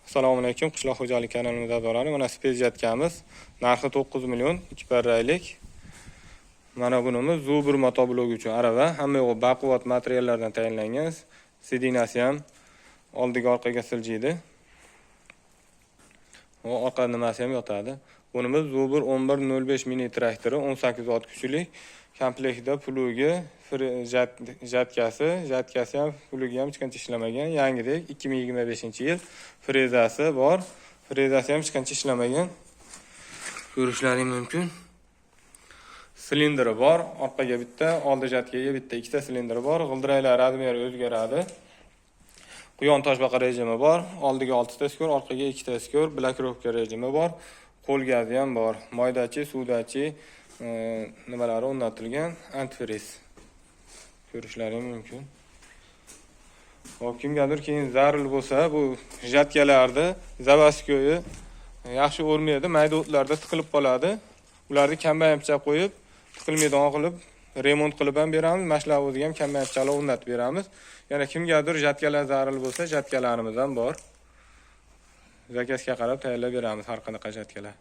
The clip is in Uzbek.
Assalomu alaykum, Qishloq xo'jalik kanalimiz a'zolari. Mana спец жатка miz. Narxi 9 million, ikki parraylik. Mana bunimiz Zubr motoblok uchun arava. Hamma yo'g'i baquvvat materiallardan tayinlangan. Сиденья si ham oldiga, orqaga siljiydi. Va orqa nimasi ham yotadi. Bunimiz Zubr 1105 mini traktori, 18 ot kuchlik. Komplektda плуг i, жатка si, жатка si ham, плуг i ham hech qancha ishlamagan. Yangidek, 2025-yil, frezasi bor. Frezasi ham hech qancha ishlamagan. Ko'rishlaring mumkin. Silindri bor, orqaga bitta, oldi жатка ga bitta, ikkita silindri bor. G'ildiraklar размер i o'zgaradi. Quyon toshbaqa rejimi bor. Oldiga 6 ta скор, orqaga 2 ta скор, блокировка rejimi bor. Qo'l gazi ham bor. Moydachi, suvdachi nimalari o'rnatilgan, антифриз. Ko'rishlaring mumkin. Hop, kimgadir keyin zarur bo'lsa, bu жатка larni заводской i yaxshi o'rmaydi, mayda o'tlarda tiqilib qoladi. Ularni kombayn pichoq qo'yib, tiqilmaydigan qilib remont qilib ham beramiz. Mana shular o'ziga ham kombayn pichoqlar o'rnatib beramiz. Yana kimgadir жатка lar zarur bo'lsa, жатка larimiz ham bor. Заказ ga qarab tayyorlab beramiz har qanaqa жатка lar.